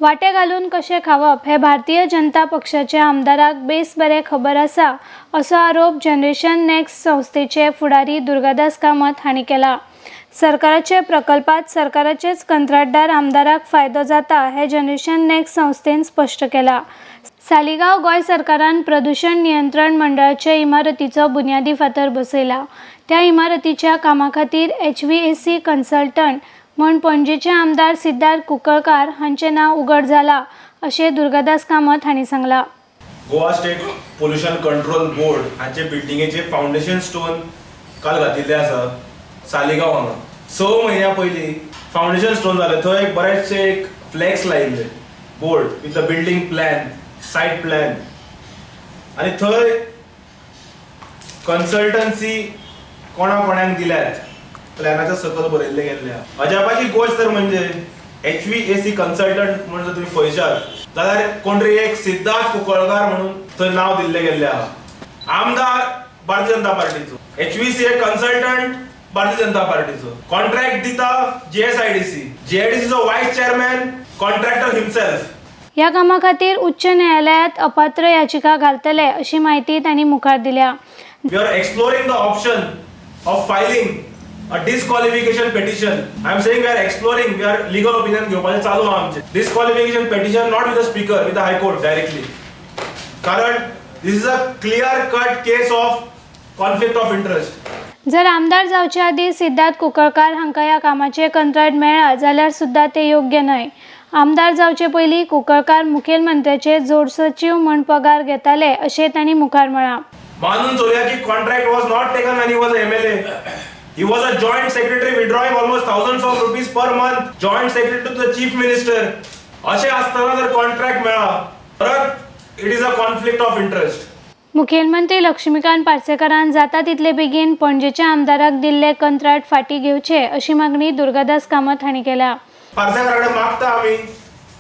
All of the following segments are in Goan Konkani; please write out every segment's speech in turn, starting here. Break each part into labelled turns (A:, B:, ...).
A: वाटे घालून कशें खावप हें भारतीय जनता पक्षाच्या आमदाराक बेस बरें खबर आसा, असो आरोप जनरेशन नेक्स्ट संस्थेचे फुडारी दुर्गादास कामत हांणी केला. सरकाराचे प्रकल्पात सरकाराचेच कंत्राटदार आमदाराक फायदो जाता हें जनरेशन नेक्स्ट संस्थेन स्पश्ट केला. सालिगांव गोंय सरकारान प्रदूशण नियंत्रण मंडळाचे इमारतीचो बुन्यादी फातर बसयला. त्या इमारतीच्या कामा खातीर एचव्हीएसी कन्सल्टंट म्हूण पणजेचे आमदार सिद्धार्थ कुंकळकार हांचें नांव उघड जाला, अशें दुर्गादास कामत हांणी सांगलां.
B: Goa state pollution control board हांचे बिल्डिंगेचे फावंडेशन स्टोन काल घातिल्ले आसा सालिगांव हांगा. 6 म्हयन्या पयलीं फावंडेशन स्टोन जालें. थंय एक बरेचशे एक फ्लॅक्स लायिल्ले, board with the building plan, site plan आनी थंय कन्सल्टन्सी कोणा कोणाक दिल्यात, प्लॅनाच्या सकयल बरयल्लें गेल्लें आहा. अजापाची गोश्ट तर म्हणजे एचव्हीएसी कन्सल्टंट म्हणून जर तुमी पळयशात जाल्यार कोण तरी एक सिद्धार्थ कुंकळकार म्हणून थंय नांव दिल्लें गेल्लें आहा. आमदार भारतीय जनता पार्टीचो, एचव्हीसी कन्सल्टंट भारतीय जनता पार्टीचो, कॉन्ट्रॅक्ट दिता जीएसआयडीसी, जीआयडीसीचो वायस चेअरमॅन कॉन्ट्रॅक्टर हिमसेल्फ.
A: ह्या कामा खातीर उच्च न्यायालयात अपात्र याचिका घालतले, अशी म्हायती तांणी मुखार दिल्या.
B: We are exploring the option of filing a disqualification petition. I am saying we are exploring, we are legal opinion घेवपाचें चालू आहा आमचें. Disqualification petition, not with the speaker, with the High Court directly. कारण this is a clear cut case of conflict of interest.
A: जर आमदार जावचे आदीं सिद्धार्थ कुंकळकार हांकां ह्या कामाचें कंत्राट मेळ्ळां जाल्यार सुद्दां तें योग्य न्हय. आमदार जावचे पयलीं कुंकळकार मुखेलमंत्र्याचे जोड सचीव म्हूण पगार घेताले, अशें तांणी मुखार म्हळां.
B: मानून चलया की contract was not taken when he was a MLA. He was a joint secretary withdrawing almost thousands of rupees per month. Joint secretary to the chief minister. अशें आसतना जर कॉन्ट्रॅक्ट मेळ्ळा परत, it is a conflict of interest.
A: मुखेलमंत्री लक्ष्मीकांत पार्सेकारान जाता तितले बेगीन पणजेच्या आमदाराक दिल्ले कंत्राट फाटीं घेवचे, अशी मागणी दुर्गादास कामत हांणी केल्या.
B: पार्सेकारा कडेन मागता आमी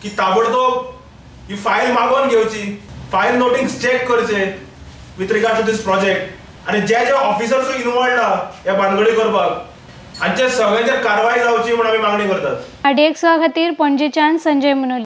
B: की ताबडतोब ही फायल मागोवन घेवची, फायल नोटिंग्स चॅक करचे with regard to this project आनी जे जे ऑफिसर्स इन्वॉल्ड आहा ह्या भानगडी करपाक, हांचे सगळ्यांचेर कारवाय जावची म्हूण आमी मागणी करतात.
A: आरडीएक्स खातीर पणजेच्यान संजय मुनोली.